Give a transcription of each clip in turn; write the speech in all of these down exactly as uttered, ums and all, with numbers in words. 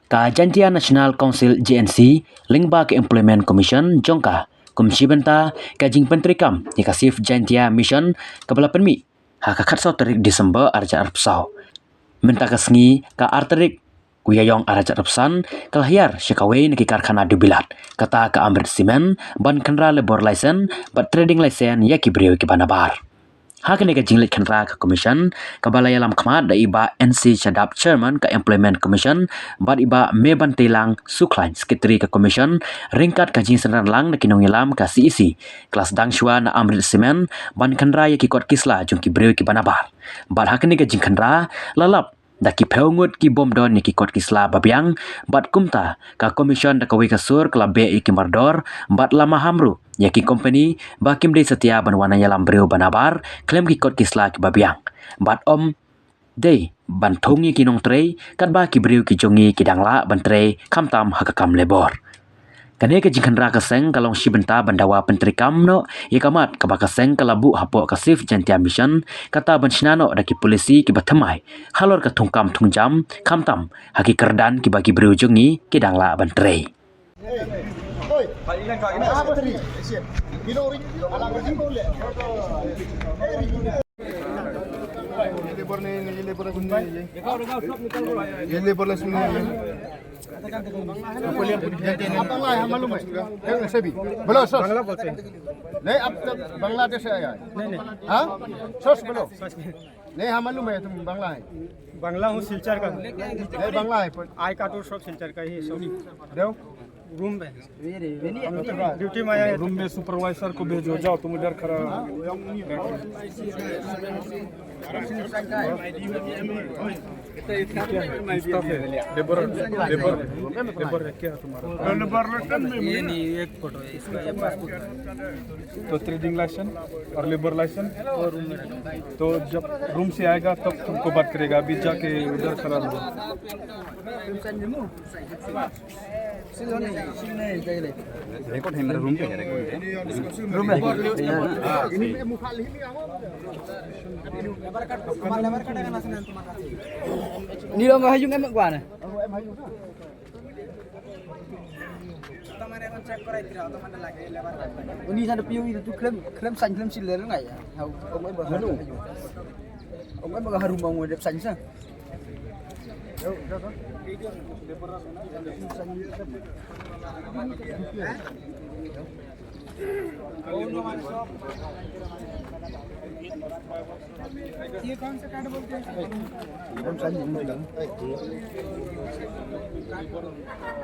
Ka Jaintia National Council, J N C, lyngba ka Employment Commission jong ka, kum shi bynta ka jingpyntreikam ïa ka Shift Jaintia Mission, kaba la pynmih ha ka khatsaw tarik December arhajar arphew saw. Mynta ka sngi, ka ar tarik u Ïaïong arhajar arphew san, ka la hiar sha kawei na ki karkhana dewbilat, kata ka Amrit Cement, ban khynra labour license bad trading license ïa ki briew kiba nabar. Ha kane ka jingleit khynra ka Commission, kaba la ïalam khmat da i Bah N C Shadap, Chairman ka Employment Commission, bad i Bah Mebantilang Sukhlain, Secretary ka Commission, ryngkat ka jingsynran lang na ki nongïalam ka C E C, ka la sdang shuwa na Amrit Cement ban khynra ïa ki kot ki sla jong ki briew kiba nabar. Bad ha kane ka jingkhynra, la lap da ki phew ngut ki bym don ïa ki kot ki sla babiang, bad kumta ka Commission da kawei ka sur ka la beh ïa ki mardor, bad la maham ruh ïa ki company ba kim dei satia ban wan ïalam briew ba nabar khlem ki kot ki sla kiba biang. Bad ym dei ban thung ïa ki nongtrei, katba ki briew ki jong ngi ki dang lah ban trei khamtam ha ka kam labour. Kane ka jingkhynra ka seng ka long shi bynta ban dawa pyntreikam noh ïa ka mat kaba ka seng ka la buh hapoh ka Shift Jaintia Mission, kata ban shna noh da ki policy kiba thymmai halor ka thungkam thungjam, khamtam ha ki kyrdan kiba ki briew jong ngi ki dang lah ban trei. ये लेबर नहीं, ये लेबर नहीं, ये, ये लेबर नहीं, ये। आप बांग्ला है, हम मालूम है। है ना, सभी। बोलो, सर। बांग्ला बोलते हैं। नहीं, आप तो बांग्लादेश से आया है। नहीं, नहीं। हाँ? सच बोलो। सच में। नहीं, हम मालूम है, तुम बांग्ला है। बांग्ला हूँ, सिलचर का हूँ। नहीं, बांग्ला है, पर आई का तो सब सिलचर का ही है, सब। दो। रूम में। ड्यूटी में आया है। रूम में सुपरवाइजर को भेजो, जाओ, तुम उधर खड़ा। स्टाफ है, लेबर, लेबर, लेबर है क्या तुम्हारा? ये नहीं, एक फोटो है इसका, ये पासपोर्ट है। तो ट्रेडिंग लाइसेंस और लेबर लाइसेंस? वो रूम में रखा है। तो जब रूम से आएगा तब तुमको बात करेगा, अभी जाके उधर खड़ा रहो। रिकॉर्ड है, मेरा रूम पे है रिकॉर्ड। रूम में। Ni long ha yung em gua na. Uni sa da piu itu khlem, khlem sain, khlem sil le ngai ya. Hau, ong em ba. Ong em ba harum, ong em sain sa. ये कौन सा कार्ड बोलते हैं?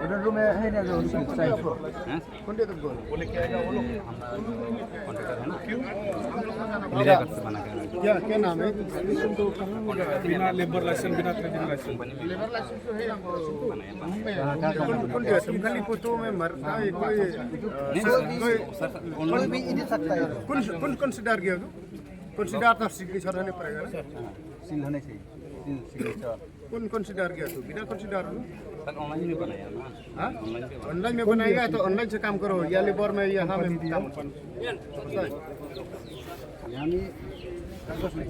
उधर रूम में है ना, जो साइन। हाँ? कौन दे तुमको? ये हमारा जो कॉन्ट्रैक्टर है ना, मेरे घर से बना के आना। क्या, क्या नाम है? बिना लेबर लाइसेंस, बिना ट्रेडिंग लाइसेंस। लेबर लाइसेंस तो है। कौन, कौन दिया? तुम खाली फोटो में मरता है कोई, अ, नहीं, सर, कोई सर, सर, ऑनलाइन भी इधर सकता है। कौन, कौन, कौन से डर गया तू? कौन से डर था? सिग्नेचर होने पड़ेगा ना? सील होने चाहिए। सील, सिग्नेचर। कौन, कौन से डर गया तू? बिना कौन से डर तू? सर, ऑनलाइन भी बनाया ना। हाँ? ऑनलाइन में बनाएगा तो ऑनलाइन से काम करो, या लेबर में, या हम काम। यानी कागज नहीं।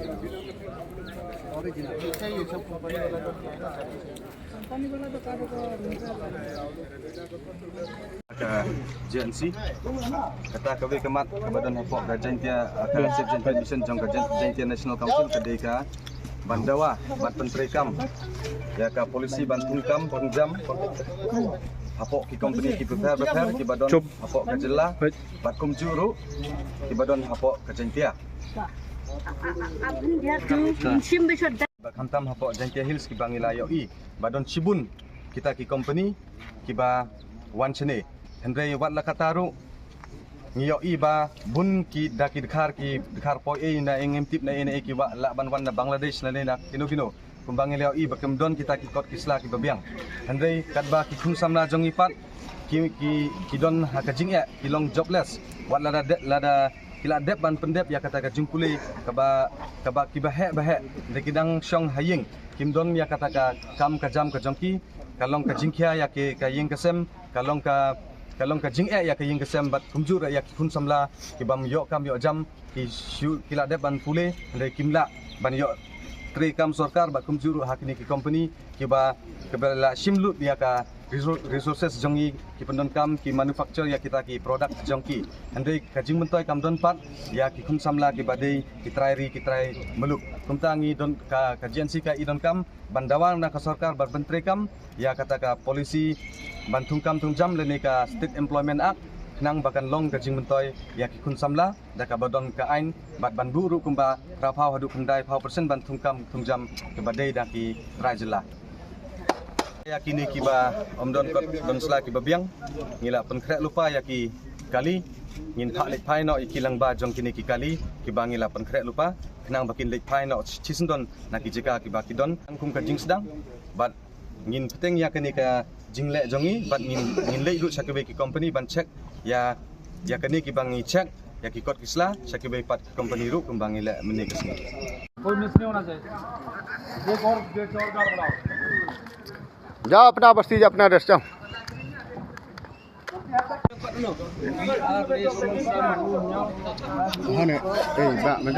ओरिजिनल। कंपनी वाला तो कागज। Ka J N C, kata kawei ka mat kaba don hapoh ka Jaintia, ka Shift Jaintia Mission jong ka Jain-, Jaintia National Council, ka dei ka ban dawa, ban pyntreikam ïa ka policy ban thungkam thungjam hapoh ki company ki bapher bapher kiba don hapoh ka jylla, bad kumjuh ruh kiba don hapoh ka Jaintia. Ba khamtam hapoh Jaintia Hills kiba ngi la ïohi ba don shibun kita ki company kiba wan shane. Hynrei wat la katta ruh ngi ïohi ba bun ki da ki dkhar, ki dkhar poi ei na ei ngim tip na ei na ei, kiba lah ban wan na Bangladesh na ne na kino kino. Kumba ngi la ïohi ba kim don kita ki kot ki sla kiba biang. Hynrei katba ki khun samla jong ngi pat ki, ki, ki don ha ka jingeh, ki long jobless. Wat lada de, lada ki la dep ban pyndep ïa kata ka jingpule kaba, kaba kiba heh ba heh, hynrei ki dang shong ha ïing, kim don ïa kata ka kam ka jam ka jong ki, ka long ka jingkhia ïa ki, ka ïing ka sem, ka long ka, ka long ka jingeh ïa ka ïing ka sem bad kumjuh ruh ïa ki khun samla kibym ïoh kam ïoh jam, ki shu, ki la dep ban pule, hynrei kim lah ban ïoh treikam sorkar bad kumjuh ruh ha kine ki company kiba, kiba la shim lut ïa ka resou-, resources jong ngi, ki pyndonkam, ki manufacture ïa kita ki product jong ki. Hynrei ka jingmyntoi kam don pat ïa ki khun samla kiba dei ki trai ri ki trai muluk. Kumta ngi don ka, ka G N C ka i donkam ban dawa na ka sorkar ban pyntreikam ïa kata ka policy ban thungkam thungjam lane ka State Employment Act, khnang ba kan long ka jingmyntoi ïa ki khun samla da kaba don ka aiñ bad ban buh ruh kumba phra phew haduh khyndai phew percent ban thungkam thungjam kiba dei da ki trai jylla. Ïa kine kiba ym don kot don sla kiba biang, ngi la pynkhreh lypa ïa ki kali. Ngin phah leit phai noh ïa ki lyngba jong kine ki kali kiba ngi la pynkhreh lypa, khnang ba kin leit phai noh shisyndon na ki jaka kiba ki don. Kum ka jingsdang bad ngin pynbteng ïa kane ka jingleh jong ngi bad ngin, ngin leit ruh sha kiwei ki company ban check ïa, ïa kane kiba ngi check ïa ki kot ki sla sha kiwei pat ki company ruh kumba ngi leh mynne ka sngi. कोई मिस नहीं होना चाहिए। एक और, एक और गार्ड बुलाओ। जाओ अपना बस्ती, जाओ अपना देश, जाओ। हाँ, नहीं, ए, बा, मैं